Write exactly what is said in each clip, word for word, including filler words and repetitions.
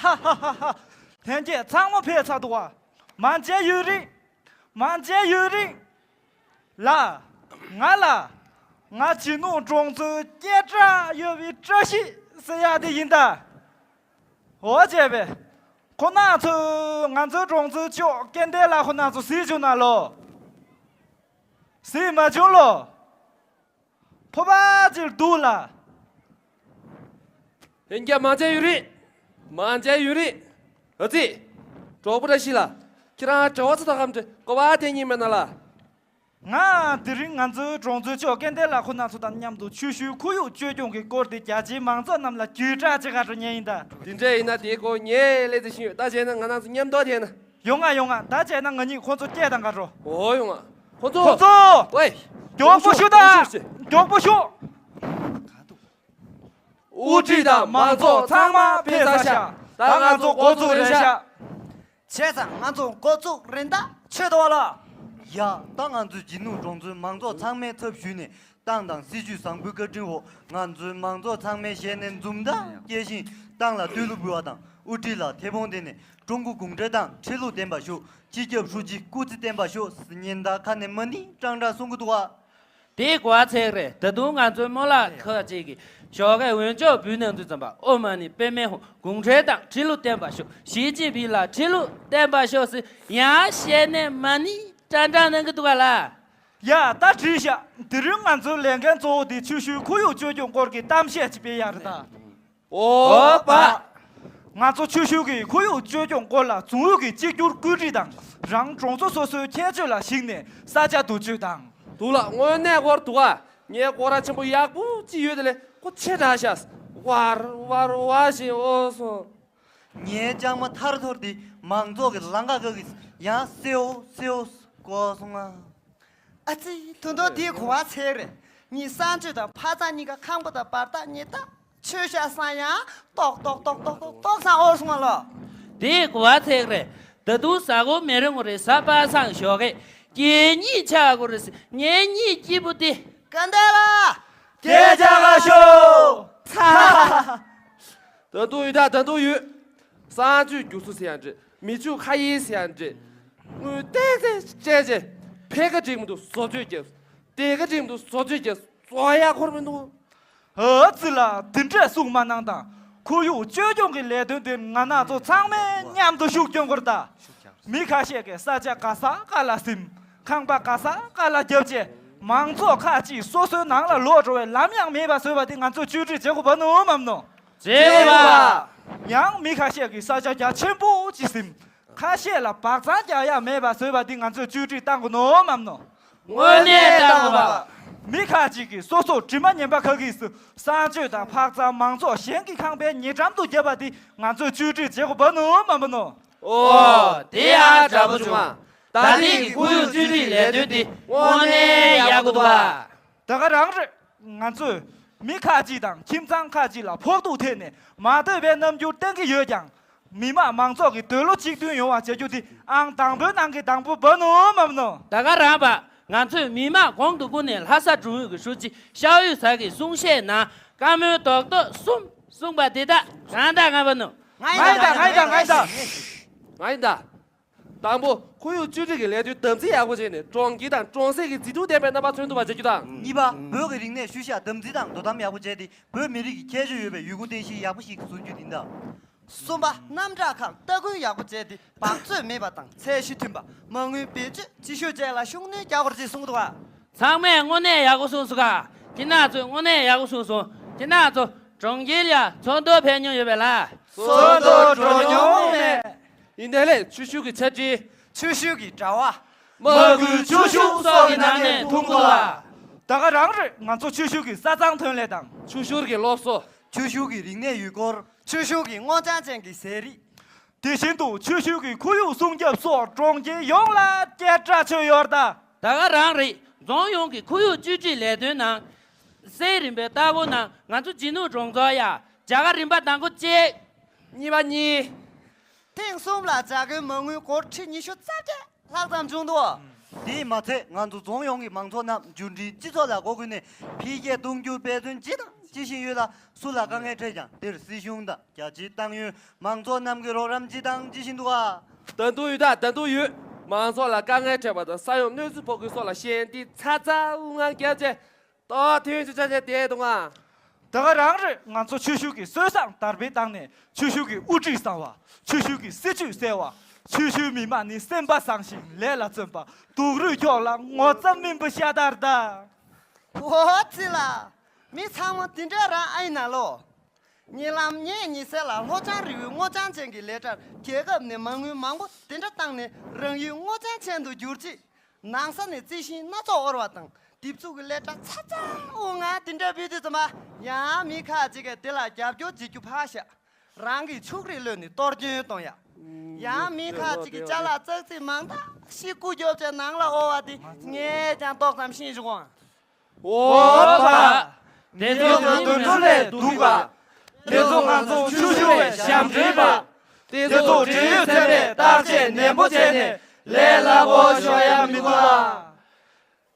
ཧ་ཧ་ཧ་ཧ། ལྷན་རྒྱས་ཚང་མ་ཕེབས་ཚར་འདུག་བ། མ་མཇལ་ཡུན་རིང་། མ་མཇལ་ཡུན་རིང་། ལ། ང་ལ། ང་ཇི་ནུ་གྲོང་ཚོའི་སྐད་གྲགས་ཡོད་པའི་བཀྲ་ཤིས་ཟེར་ཡག་དེ་ཡིན་ད། འོ་བྱས་པས། ཁོ་ན་ཚོས་ང་ཚོའི་གྲོང་ཚོའི་ཕྱོགས་སྐལ་ལྡན་ལགས་ཁོ་ན་ཚོ་གཟིགས་བྱུང་ན་ལོ། གཟིགས་མ་བྱུང་ལོ། ཕོ་པ་ཅིག་འདུག་ལ། ལྷན་རྒྱས་མ་མཇལ་ཡུན་རིང་། མ་མཇལ་ཡུན་རིང་། ཨ་ཙི། གྲོགས་པོ་བཀྲ་ཤིས་ལགས། ཁྱེད་རང་གྲྭ་བ་ཚོ་དང་གམ་དུ་གོ་བ་དེ་གཉིས་མེད་ན་ལ། ང་དེ་རིང་ང་ཚོའི་གྲོང་ཚོའི་ཕྱོགས་སྐལ་ལྡན་ལགས་ཁོ་ན་ཚོ་དང་མཉམ་དུ་ཆུ་ཤུལ་ཁོར་ཡུག་བཅོས་སྐྱོང་གི་སྐོར་དེ་རྒྱ་ཆེའི་མང་ཚོགས་རྣམས་ལ་བརྒྱུད་བསྒྲགས་བྱེད་ག་འགྲོ་མཁན་ཡིན་ད། དེ་འདྲ་ཡིན་ན་དེའི་སྐོར་ངས་ལས་རྩིས་ཤིག་ཡོད། ད་བྱས་ན་ང་རང་ཚོ་མཉམ་དུ་བསྡད་ན། ཡོང་ང་ཡོང་ང་། ད་བྱས་ན་ང་གཉིས་ཁོ་ཚོ་སྐད་བཏང་ག་འགྲོ། འོ་ཡོང་ང་། ཁོ་ཚོ། ཁོ་ཚོ། ཝེ། མགྱོགས་པོ་ཤོག་ད། མགྱོགས་པོ་ཤོག། དབུ་ཁྲིད་དང་མང་ཚོགས་ཚང་མ་ཕེབས་ཚར་ཤག་ད་ང་ཚོ་འགོ་བཙུགས་རན་ཤག་བྱས་ཙང་ང་ཚོ་འགོ་བཙུགས་རན་ད་ཆོད་དོ་ལ། ཡ། ད་ང་ཚོས་ཇི་ནུ་གྲོང་ཚོའི་མང་ཚོགས་ཚང་མའི་ཚབ་ཞུས་ནས་ཏང་དང་སྲིད་ཇུས་བཟང་པོའི་བཀའ་དྲིན་འོག་ང་ཚོའི་མང་ཚོགས་ཚང་མའི་ཞལ་ནས་འཛུམ་མདངས་སྐྱེས་ཤིང་། ཏང་ལ་བསྟོད་གླུ་འབུལ་བ་དང་། དབུ་ཁྲིད་ལ་མཐེ་བོང་སྟེར་ནས་ཀྲུང་གོ་གུང་ཁྲན་ཏང་ཁྲི་ལོ་བརྟན་པར་ཤོག་སྤྱི་ཁྱབ་ཧྲུའུ་ཅི་སྐུ་ཚེ་བརྟན་པར་ཤོག་ཟེར་སྙན་དར་ཁ་ནས་མ་ཎི་ཀྲང་ཀྲང་གསུང་གི་འདུག་བ། དེའི་གོ་བ་ཚད་རེད། ད་དུང་ང་ཚོའི་རྨོ་ལགས་ཁག་ཅིག་གིས་ཞོགས་ཀས་འོས་ལྕོག་འབུལ་གནང་དུས་ཙམ་པ་ཨོཾ་མ་ཎི་པདྨེ་ཧཱུྃ། གུང་ཁྲན་ཏང་ཁྲི་ལོ་བརྟན་པར་ཤོག་ཞི་ཅིན་ཕིང་ལགས་ཁྲི་ལོ་བརྟན་པར་ཤོག་ཟེར་ཡང་ཞལ་ནས་མ་ཎི་ཀྲང་ཀྲང་གནང་གི་འདུག་ག་ལ། ཡ། ད་བྲིས་ཤག་དེ་རིང་ང་ཚོའི་ལས་འགན་གཙོ་བོ་དེ་ཆུ་ཤུལ་ཁོར་ཡུག་བཅོས་སྐྱོང་སྐོར་གྱི་གཏམ་བཤད་ཅིག་སྤེལ་ཡག་རེད་ད། ཨོ་པ། ང་ཚོ་ཆུ་ཤུལ་གྱི་ཁོར་ཡུག་བཅོས་སྐྱོང་སྐོར་ལ་རྫོང་ཨུད་ཀྱི་གཅིག་གྱུར་བཀོད་སྒྲིག་དང་། རང་གྲོང་ཚོ་སོ་སོའི་ཁྱད་ཆོས་ལ་གཞིགས་ནས་ས་ཆ་བསྡུ་སྤྱོད་དང་། འདུག་ལ། དངོས་གནས་སྐོར་འདུག་ག་ངའི་སྐོར་ར་ཆེན་པོ་ཡག་པོ་ཅིག་ཡོད་དེ་ལས་ཁོ་ཆེ་དྲགས་ཤག་ཝར་ཝར་ཝར་ཞིག་ཨོ་སོང་། ངའི་ལྕང་མ་ཐར་ཐོར་དེ་མང་ཚོགས་ཀྱི་ལམ་ཁ་ཁ་གི་ཡང་སེའོ་སེའོ་བསྐོར་སོང་ང་། ཨ་ཙི། ད་དུང་དེའི་གོ་བ་ཚད་རེད། ངས་གསང་སྤྱོད་དང་འཕག་འཚག་གཉིས་ཀ་ཁང་པ་དང་བར་ཐག་ཉེ་ད། ཆོས་ཤག་སང་ཡང་ཏོག་ཏོག་ཏོག་ཏོག་ཏོག་ཏོག་སང་ཨོ་སོང་ང་ལོ། དེའི་གོ་བ་ཚད་རེད། ད་དུང་གཟའ་འཁོར་མེ་རི་ངོ་རེ་གཟའ་པ་སངས་ཞོགས་ཀས་སྐྱེ་གཉིས་ཆགས་དགོས་རེད་ཟེར། ངེད་གཉིས་སྐྱིད་པོ་དེ། སྐལ་ལྡན་ལགས། སྐད་ཆ་ག་ཤོག་ད་དུང་ཡོད་ད། ད་དུང་ཡོད། གསང་སྤྱོད་རྒྱུགས་སུ་ཟེར་ཡང་འདྲ། མི་ཆུ་ཁ་ཡིན་ཟེར་ཡང་འདྲ། དངུལ་ཏེ་ཏེ་སྤྲད་རྗེས། ཕེ་ཁ་འགྲིག་མི་འདུག་བཟོ་བཅོས་རྒྱབ། དེ་ཁ་འགྲིག་མི་འདུག་བཟོ་བཅོས་རྒྱབ། བཟོ་ཡག་ཁོར་མི་འདུག་ཨ་ཙི་ལ། དེ་འདྲས་གསུང་མ་གནང་དང་། ཁོར་ཡུག་བཅོས་སྐྱོང་གི་ལས་དོན་དེ་ང་རང་ཚོ་ཚང་མས་མཉམ་དུ་ཤུགས་སྐྱོན་དགོས་རེད་ད། མི་ཁ་ཤས་ཀྱིས་ས་ཆ་ག་ས་ག་ལ་ཟིན། ཁང་པ་ག་ས་ག་ལ་བརྒྱབ་བྱས། མང་ཚོགས་ཁག་ཅིག་སོ་སོའི་ནང་ལ་ལོག་འགྲོ་བའི་ལམ་ཡང་མེད་པ་བཟོས་པ་དེ་ང་ཚོས་བཅོས་སྒྲིག་བྱེད་དགོས་པ་ནོ་མམ་ནོ། བྱེད་དགོས་པ། ཡང་མི་ཁ་ཤས་ཀྱིས་ས་ཆ་རྒྱ་ཆེན་པོ་ཅིག་ཟིན། ཁ་ཤས་ལ་སྦག་ཚང་རྒྱག་ཡག་མེད་པ་བཟོས་པ་འདི་ང་ཚོས་བཅོས་སྒྲིག་བཏང་དགོས་ནོ་མམ་ནོ། དངོས་གནས་བཏང་དགོས་པ། མི་ཁག་ཅིག་གིས་སོ་སོར་དྲི་མ་ཉན་པ་ཁ་གིས་སུ་གསང་སྤྱོད་དང་འཕག་འཚག་མང་ཚོགས་གཞན་གྱི་ཁང་པའི་ཉེ་འགྲམ་དུ་བརྒྱབ་པ་འདི་ང་ཚོས་བཅོས་སྒྲིག་བྱེད་དགོས་པ་ནོ་མམ་པ་ནོ། ཨོ། དེ་ཡང་འདྲ་པོ་བྱུང་ང་། ད་ཐེངས་ཀྱི་ཁོར་ཡུག་བཅོས་སྒྲིག་ལས་དོན་འདི་དངོས་གནས་ཡག་པོ་འདུག་ག་ད་ག་རང་རེད། ང་ཚོས་མི་ཁག་ཅིག་དང་ཁྱིམ་ཚང་ཁག་ཅིག་ལ་ཕོག་ཐུག་ཐེབས་ནས་མ་འདོད་པའི་རྣམ་འགྱུར་བསྟན་གྱི་ཡོད་ཀྱང་། མི་དམངས་མང་ཚོགས་ཀྱི་འདོད་བློ་གཅིག་མཐུན་ཡོང་བ་བྱ་རྒྱུ་དེ་ཨང་དང་པོའི་ནང་གི་དང་པོ་འབའ་ནོ་མམ་ནོ། ད་ག་རང་པ། ང་ཚོས་མི་དམངས་གོང་དུ་བཀུར་ནས་ལྷ་ས་གྲོང་ཨུད་ཀྱི་ཧྲུའུ་ཅི་ཤའོ་ཡུས་ཚ་གི་གསུང་བཤད་ནང་བཀའ་མོལ་རྡོག་རྡོག་གསུམ་གསུངས་པ་དེ་དག་རང་དང་ང་པ་ནོ། ང་ཡིན་ད། ང་ཡིན་ད། ང་ཡིན་ད། ང་ཡིན་ད། དང་པོ། ཁོར་ཡུག་བཅོས་སྒྲིག་གི་ལས་དོན་དམ་འཛིན་ཡག་པོ་བྱས་ནས་གྲོང་ཁྱེར་དང་གྲོང་གསེབ་ཀྱི་མཛེས་སྡུག་ལྡན་པའི་རྣམ་པ་མཚོན་ཐུབ་པ་བྱ་རྒྱུ་དང་། གཉིས་པ། བོད་ཀྱི་རིག་གནས་ཤུལ་བཞག་དམ་འཛིན་དང་དོ་དམ་ཡག་པོ་བྱས་ཏེ་བོད་མི་རིགས་ཀྱི་ཁྱད་ཆོས་ཡོད་པའི་ཡུལ་སྐོར་རྟེན་གཞི་ཡག་པོ་ཞིག་བཟོ་རྒྱུ་ཡིན་ད། གསུམ་པ། གནམ་བྲག་ཁར་ལྟ་སྐུལ་ཡག་པོ་བྱས་ཏེ་འབག་བཙོག་མེད་པ་དང་ཚད་གཞི་མཐུན་པ། མ་དངུལ་བེད་སྤྱོད་བྱེད་ཤུགས་བཅས་ལ་ཤུགས་སྣོན་རྒྱག་དགོས་ཅེས་གསུངས་འདུག་ག་ཚང་མས་དངོས་གནས་ཡག་པོ་གསུངས་སོང་ག་ཁྱེད་རང་ཚོས་དངོས་གནས་ཡག་པོ་གསུངས་སོང་། ཁྱེད་རང་ཚོ་གྲོང་ཁྱེར་ལ་ཚོགས་འདུར་ཕེབས་མྱོང་ཡོད་པས་ལ། ཚོགས་འདུར་འགྲོ་མྱོང་མེད། ཡིན་ནའི་ལས་ཆུ་ཤུལ་གྱི་ཆ་འཕྲིན། ཆུ་ཤུལ་གྱི་དྲ་བ། མ་དགུའི་ཆུ་ཤུགས་སོགས་ཀྱི་ནང་ནས་མཐོང་གི་འདུག་ལ། ད་ག་རང་རེད། ང་ཚོ་ཆུ་ཤུལ་གྱི་ས་གཙང་ཐོན་ལས་དང་། ཆུ་ཤུལ་གྱི་སློབ་གསོ། ཆུ་ཤུལ་གྱི་རིག་གནས་ཡུལ་སྐོར། ཆུ་ཤུལ་གྱི་སྔོ་ལྗང་ཅན་གྱི་ཟས་རིགས། དེ་བཞིན་དུ་ཆུ་ཤུལ་གྱི་ཁོར་ཡུག་སྲུང་སྐྱོབ་སོགས་གྲོང་ཁྱེར་ཡོངས་ལ་སྐད་གྲགས་ཆོད་ཡོད་རེད་ད། ད་ག་རང་རེད། རྫོང་ཡོངས་ཀྱི་ཁོར་ཡུག་བཅོས་སྒྲིག་ལས་དོན་ནང་། གསེར་རིམ་པའི་ལྟ་སྐོར་ནང་ང་ཚོ་ཇི་ནུ་གྲོང་ཚོར་ཡ་བྱ་དགའ་རིམ་པ་དང་པོ་གཅིག་གཉིས་པ་གཉིས། ཐེངས་གསུམ་ལ་བྱ་དགའི་མ་དངུལ་སྒོར་ཁྲི་ཉི་ཤུ་རྩ་བརྒྱད་ལྷག་ཙམ་བྱུང་འདུག་དེས་མ་ཚད་ང་ཚོ་རྫོང་ཡོངས་ཀྱི་མང་ཚོགས་རྣམས་འབྱོར་འབྲིང་སྤྱི་ཚོགས་ལ་སྒོ་ཀུན་ནས་འཕེལ་རྒྱས་གཏོང་རྒྱུར་འབད་བརྩོན་ཇི་དང་ ཅི་བཞིན་ཡོད་ལ། སུ་ལ་དཀའ་ངལ་འཕྲད་ཀྱང་དེར་སྲིད་གཞུང་དང་རྒྱ་ཆེའི་ཏང་ཡོན་མང་ཚོགས་རྣམས་ཀྱིས་རོགས་རམ་ཅི་དང་ཅི་བཞིན་འདུག་ག་ད་དུང་ཡོད་ད་ད་དུང་ཡོད། མང་ཚོགས་ལ་དཀའ་ངལ་འཕྲད་པ་དང་ས་ཡོམ་གནོད་འཚེ་ཕོག་མཁན་སོགས་ལ་ཞལ་འདེབས་ཚ་ཚ་དབུགས་ངལ་བརྒྱབ་བྱས། ཏོག་ཐུན་ཆུ་ཆ་ཆ་དེ་དུང་ང་། ད་ག་རང་རེད། ང་ཚོ་ཆུ་ཤུགས་ཀྱི་སྲོལ་བཟང་དར་སྤེལ་བཏང་ནས་ཆུ་ཤུགས་ཀྱི་དབུ་ཁྲིད་གསར་བ། ཆུ་ཤུགས་ཀྱི་སྲིད་ཇུས་གསལ་བ། ཆུ་ཤུལ་མི་མང་ནི་སེམས་པ་བཟང་ཞིང་ལས་ལ་བརྩོན་པ། སྡུག་རུས་ཁྱོག་ལ་ངོ་ཚ་མིན་པ་ཤ་སྟག་རེད་ད། འོ་ཙི་ལ། མི་ཚང་མ་དེ་འདྲ་རང་ཨེ་ཡིན་ན་ལོ། ཉེ་ལམ་ངས་ཉི་ཟེར་ལ་ལྷོ་བྱང་རི་བོའི་སྔོ་ལྗང་ཅན་གྱི་ལས་གྲྭར་རྒྱལ་ཁབ་ནས་མ་དངུལ་མང་པོ་དེ་འདྲ་བཏང་ནས་རང་ཡུལ་སྔོ་ལྗང་ཅན་དུ་བསྒྱུར་རྗེས། ནང་ས་ནས་རྩི་ཤིང་སྣ་ཚོགས་དབོར་བ་དང་། འདེབས་འཛུགས་ཀྱི་ལས་གྲྭ་ཚ་ཚ་འོ་ང་དེ་འདྲ་བུད་དུས་ཙམ་པ། ཡང་མི་ཁ་ཅིག་གིས་དེ་ལ་རྒྱབ་སྐྱོར་བྱེད་རྒྱུ་ཕར་བཞག་རང་གི་ཕྱུགས་རིགས་བློས་ནས་གཏོར་སྐྱོན་གཏོང་ཡ། ཡང་མི་ཁ་ཅིག་གིས་ཅ་ལག་ཙག་ཙིག་མང་དག་ཞིག་རྐུ་རྒྱོབ་བྱས་ནང་ལ་དབོར་བ་དེ་ངས་ཀྱང་ཏོག་ཙམ་ཤེས་བྱུང་། འོ་བ། དེ་ཚོ་ང་ཚོ་དུད་འགྲོ་ལས་སྡུག་པ། དེ་ཚོ་ང་ཚོ་ཆུ་ཤུར་བའི་ཞབས་འདྲེན་པ། དེ་ཚོ་འབྲེལ་ཡོད་ཚན་པས་བརྟག་དཔྱད་ནན་པོ་བྱས་ནས་ལས་སླ་པོ་ཤོར་ཡ་མི་འདུག་ཨ།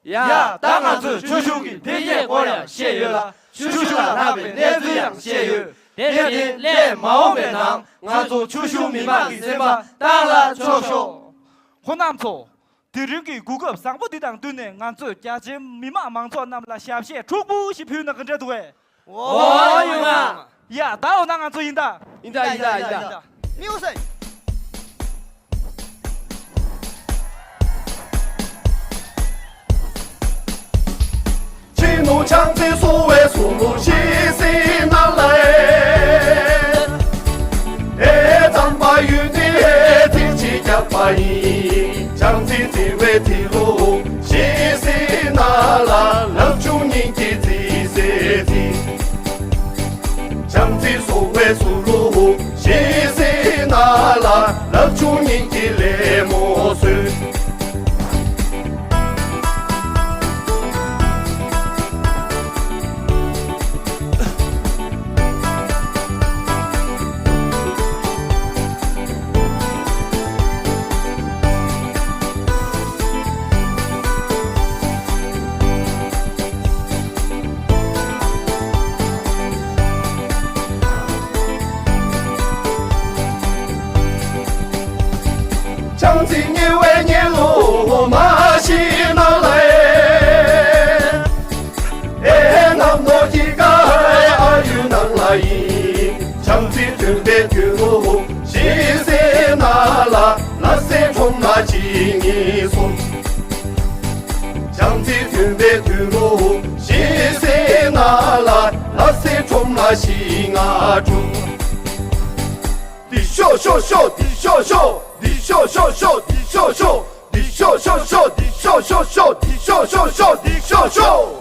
ཡ། ད་ང་ཚོས་ཆུ་ཤུར་གྱི་འཕེལ་རྒྱས་སྐོར་ཡང་བཤད་ཡོད་ལ། ཆུ་ཤུར་ལ་ལྷག་པའི་གནས་ཚུལ་ཡང་བཤད་ཡོད། དེ་བས་ཏེ་སླད་མ་འོངས་པའི་ནང་ང་ཚོ་ཆུ་ཤུར་མི་མང་གི་སེམས་པ་བཏང་ལ་ཆོག་ཤོག་ཁོང་རྣམ་ཚོ། དེ་རིང་གི་གོ་སྐབས་བཟང་པོ་འདི་དང་བསྟུན་ནས་ང་ཚོས་རྒྱ་ཆེའི་མི་དམངས་མང་ཚོགས་རྣམས་ལ་ཞབས་གཞས་འཁྲུག་པོ་ཞིག་ཕུལ་ན་ག་འདྲ་འདུག་གས། འོ་ཡོང་ང་། ཡ་ད་འོ་ན་ང་ཚོ་ཡིན་ད། ཡིན་ད་ཡིན་ད་ཡིན་ད། མིའུ་སེ། ཁྱི་ནུ་ཆང་ཚིག་སོ་བའི་སུ་ལུ་ཤི་སི་ན་ལ་ཨེ། ཨེ་ཙམ་པ་ཡུལ་ནི་ཨེ་ཚིག་ཅི་རྒྱག་པ་ཡིན། ཆང་ཚིག་ཚི་བའི་ཚི་ལུ་ཤི་སི་ན་ལ་ལབ་ཆུང་ཉིན་གྱི་ཚི་སེ་ཚི། བྱམས་བརྩེ་གསོ་བའི་ཟུར་ལུ་ཤེས་སེ་ན་ལ་ལབ་ཆུང་ཉིད་ཀྱི་ལད་མོ་བཟོས། བྱམས་བརྩེ་ཉེ་བའི་ཉེ་ལོ་མ་ཤི་ན་ལ་ཨེ། ཨེ་ནམ་ནོ་ཀྱི་ཀ་ཨ་ཡུ་ནང་ལ་ཡིན། བྱམས་བརྩེ་སྟོན་པའི་དུས་ལོ་ཤི་སེ་ན་ལ་ལ་སེ་ཁྲོམ་ལ་ཅི་ངེས་སོང་། བྱམས་བརྩེ་སྟོན་པའི་དུས་ལོ་ཤི་སེ་ན་ལ་ལ་སེ་ཁྲོམ་ལ་ཤི་ང་དྲུག་འདི་ཤོ་ཤོ་ཤོ། འདི་ཤོ་ཤོ། འདི་ཤོ་ཤོ་ཤོ། འདི་ཤོ་ཤོ། འདི་ཤོ་ཤོ་ཤོ། འདི་ཤོ་ཤོ་ཤོ། འདི་ཤོ་ཤོ་ཤོ། འདི་ཤོ་ཤོ།